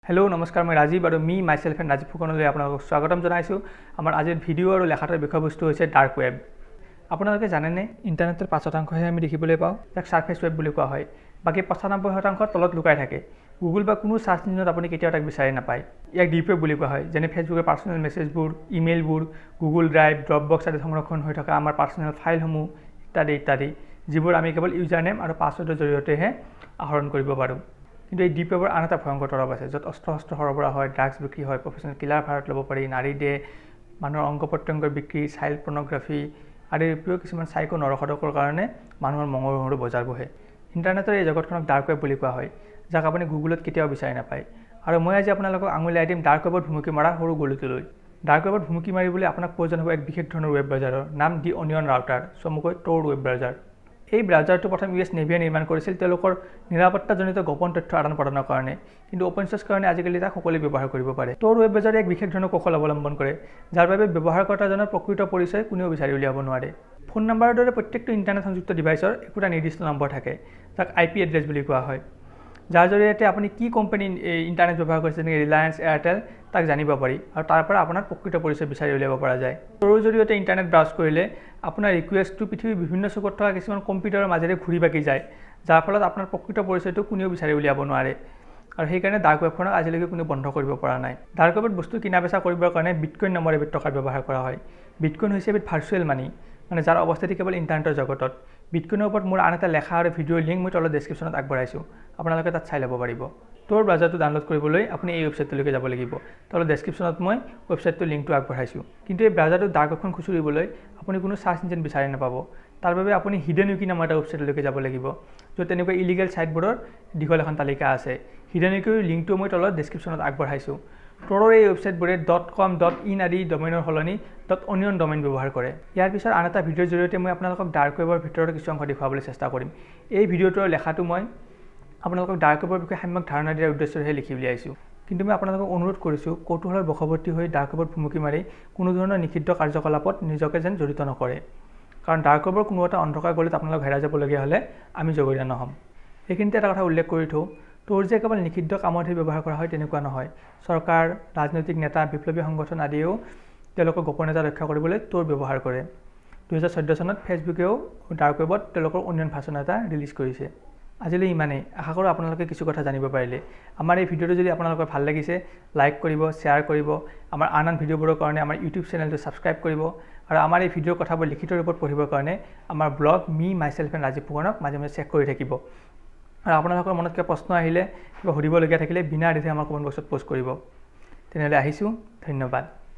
Hello', নমস্কাৰ। মই ৰাজীৱ আৰু মি মাইছেল্ফ এণ্ড ৰাজীৱ ফুকনলৈ আপোনালোকক স্বাগতম জনাইছোঁ। আমাৰ আজিৰ ভিডিঅ' আৰু লেখাটোৰ বিষয়বস্তু হৈছে ডাৰ্ক ৱেব। আপোনালোকে জানেনে, ইণ্টাৰনেটৰ 5%হে আমি দেখিবলৈ পাওঁ, যাক ছাৰ্ফেচ ৱেব বুলি কোৱা হয়। বাকী 95% তলত লুকাই থাকে। গুগল বা কোনো চাৰ্চ ইঞ্জিনত আপুনি কেতিয়াও তাক বিচাৰি নাপায়। ইয়াক ডিপ ৱেব বুলি কোৱা হয়। যেনে ফেচবুকৰ পাৰ্চনেল মেছেজবোৰ, ইমেইলবোৰ, গুগল ড্ৰাইভ, ড্ৰপ বক্স আদিত সংৰক্ষণ হৈ থকা আমাৰ পাৰ্চনেল ফাইলসমূহ ইত্যাদি ইত্যাদি, যিবোৰ আমি কেৱল ইউজাৰ নেম আৰু পাছৱৰ্ডৰ জৰিয়তেহে আহৰণ কৰিব পাৰোঁ। কিন্তু এই ডিপ ৱেবৰ আন এটা ভয়ংকৰ তৰফ আছে, য'ত অস্ত্ৰ শস্ত্ৰ সৰবৰাহ হয়, ড্ৰাগছ বিক্ৰী হয়, প্ৰফেচনেল কিলাৰ ভাড়াত ল'ব পাৰি, নাৰী দেহ, মানুহৰ অংগ প্ৰত্যংগৰ বিক্ৰী, চাইল্ড পৰ্ণগ্ৰাফী আদিৰ উপৰিও কিছুমান চাইকো নৰখাদকৰ কাৰণে মানুহৰ মঙহৰ সৰু বজাৰ বহে। ইণ্টাৰনেটৰ এই জগতখনক ডাৰ্ক ৱেব বুলি কোৱা হয়, যাক আপুনি গুগলত কেতিয়াও বিচাৰি নাপায়। আৰু মই আজি আপোনালোকক আঙুলিয়াই দিম ডাৰ্ক ৱেবত ভুমুকি মৰা সৰু গলিটোলৈ। ডাৰ্ক ৱেবত ভুমুকি মাৰিবলৈ আপোনাক প্ৰয়োজন হ'ব এক বিশেষ ধৰণৰ ৱেব ব্ৰাউজাৰৰ, নাম দি অনিয়ন ৰাউটাৰ, চমুকৈ ট'ৰ ৱেব ব্ৰাউজাৰ। এই ব্ৰাউজাৰটো প্ৰথম ইউ এছ নেভিয়ে নিৰ্মাণ কৰিছিল তেওঁলোকৰ নিৰাপত্তাজনিত গোপন তথ্য আদান প্ৰদানৰ কাৰণে। কিন্তু অ'পেন চ'ৰ্চ কাৰণে আজিকালি তাক সকলোৱে ব্যৱহাৰ কৰিব পাৰে। ট'ৰ ৱেব ব্ৰাউজাৰে এক বিশেষ ধৰণৰ কৌশল অৱলম্বন কৰে, যাৰ বাবে ব্যৱহাৰকৰ্তাজনৰ প্ৰকৃত পৰিচয় কোনেও বিচাৰি উলিয়াব নোৱাৰে। ফোন নম্বৰৰ দৰে প্ৰত্যেকটো ইণ্টাৰনেট সংযুক্ত ডিভাইচৰ একোটা নিৰ্দিষ্ট নম্বৰ থাকে, যাক আই পি এড্ৰেছ বুলি কোৱা হয়, যাৰ জৰিয়তে আপুনি কি কোম্পানী ইণ্টাৰনেট ব্যৱহাৰ কৰিছে, যেনেকৈ ৰিলায়েন্স, এয়াৰটেল, তাক জানিব পাৰি আৰু তাৰ পৰা আপোনাৰ প্ৰকৃত পৰিচয় বিচাৰি উলিয়াব পৰা যায়। ট'ৰৰ জৰিয়তে ইণ্টাৰনেট ব্ৰাউজ কৰিলে আপোনাৰ ৰিকুৱেষ্টটো পৃথিৱীৰ বিভিন্ন চুকত থকা কিছুমান কম্পিউটাৰৰ মাজেৰে ঘূৰি বাকি যায়, যাৰ ফলত আপোনাৰ প্ৰকৃত পৰিচয়টো কোনেও বিচাৰি উলিয়াব নোৱাৰে। আৰু সেইকাৰণে ডাৰ্ক ৱেবখনক আজিলৈকে কোনেও বন্ধ কৰিব পৰা নাই। ডাৰ্ক ৱেবত বস্তু কিনা বেচা কৰিবৰ কাৰণে বিটকইন নামৰ এবিধ টকাৰ ব্যৱহাৰ কৰা হয়। বিটকইন হৈছে এবিধ ভাৰ্চুৱেল মানি, মানে যাৰ অৱস্থিতি কেৱল ইণ্টাৰনেটৰ জগতত। বিটকইনৰ ওপৰত মোৰ আন এটা লেখা আৰু ভিডিঅ'ৰ লিংক মই তলত ডেছক্ৰিপশ্যনত আগবঢ়াইছোঁ, আপোনালোকে তাত চাই ল'ব পাৰিব। ট'ৰ ব্ৰাউজাৰটো ডাউনলোড কৰিবলৈ আপুনি এই ৱেবছাইটটোলৈকে যাব লাগিব। তলত ডেছক্ৰিপশ্যনত মই ৱেবছাইটটোৰ লিংকটো আগবঢ়াইছোঁ। কিন্তু এই ব্ৰাউজাৰটোত ডাৰ্ক ৱেবখন খুচৰিবলৈ আপুনি কোনো চাৰ্চ ইঞ্জিন বিচাৰি নাপাব। তাৰ বাবে আপুনি হিডেন উইকি নামৰ এটা ৱেবছাইটলৈকে যাব লাগিব, য'ত তেনেকুৱা ইলিগেল ছাইটবোৰৰ দীঘল এখন তালিকা আছে। হিডেন উইকিৰ লিংকটো মই তলত ডেছক্ৰিপশ্যনত আগবঢ়াইছোঁ। ট'ৰৰ এই ৱেবছাইটবোৰে ডট কম, ডট ইন আদি ডমেইনৰ সলনি ডট অনিয়ন ডমেইন ব্যৱহাৰ কৰে। ইয়াৰ পিছত আন এটা ভিডিঅ'ৰ জৰিয়তে মই আপোনালোকক ডাৰ্ক ৱেবৰ ভিতৰৰ কিছু অংশ দেখুৱাবলৈ চেষ্টা কৰিম। এই ভিডিঅ'টোৰ লেখাটো মই আপোনালোকক ডাৰ্ক ৱেবৰ বিষয়ে সাম্যক ধাৰণা দিয়াৰ উদ্দেশ্যৰেহে লিখি উলিয়াইছোঁ। কিন্তু মই আপোনালোকক অনুৰোধ কৰিছোঁ, কৌতূহলৰ বশৱৰ্তী হৈ ডাৰ্ক ৱেবত ভুমুকি মাৰি কোনো ধৰণৰ নিষিদ্ধ কাৰ্যকলাপত নিজকে যেন জড়িত নকৰে, কাৰণ ডাৰ্ক ৱেবৰ কোনো এটা অন্ধকাৰ গলিত আপোনালোক হেৰাই যাবলগীয়া হ'লে আমি জগৰীয়া নহ'ম। এইখিনিতে এটা কথা উল্লেখ কৰি থওঁ, ট'ৰ যে কেৱল নিষিদ্ধ কামতহে ব্যৱহাৰ কৰা হয় তেনেকুৱা নহয়। চৰকাৰ, ৰাজনৈতিক নেতা, বিপ্লৱী সংগঠন আদিয়েও তেওঁলোকৰ গোপনীয়তা ৰক্ষা কৰিবলৈ ট'ৰ ব্যৱহাৰ কৰে। 2014 চনত ফেচবুকেও ডাৰ্ক ৱেবত তেওঁলোকৰ অনিয়ন ভাৰ্চন এটা ৰিলিজ কৰিছে। আজিলৈ ইমানেই। আশা কৰোঁ আপোনালোকে কিছু কথা জানিব পাৰিলে। আমাৰ এই ভিডিঅ'টো যদি আপোনালোকৰ ভাল লাগিছে, লাইক কৰিব, শ্বেয়াৰ কৰিব। আমাৰ আন আন ভিডিঅ'বোৰৰ কাৰণে আমাৰ ইউটিউব চেনেলটো ছাবস্ক্ৰাইব কৰিব আৰু আমাৰ এই ভিডিঅ'ৰ কথাবোৰ লিখিত ৰূপত পঢ়িবৰ কাৰণে আমাৰ ব্লগ মি মাইছেল্ফ এণ্ড ৰাজীৱ ফুকনক মাজে মাজে চেক কৰি থাকিব। আৰু আপোনালোকৰ মনত কিবা প্ৰশ্ন আহিলে, কিবা সুধিবলগীয়া থাকিলে বিনা দ্বিধাই আমাৰ কমেণ্ট বক্সত প'ষ্ট কৰিব। তেনেহ'লে আহিছোঁ, ধন্যবাদ।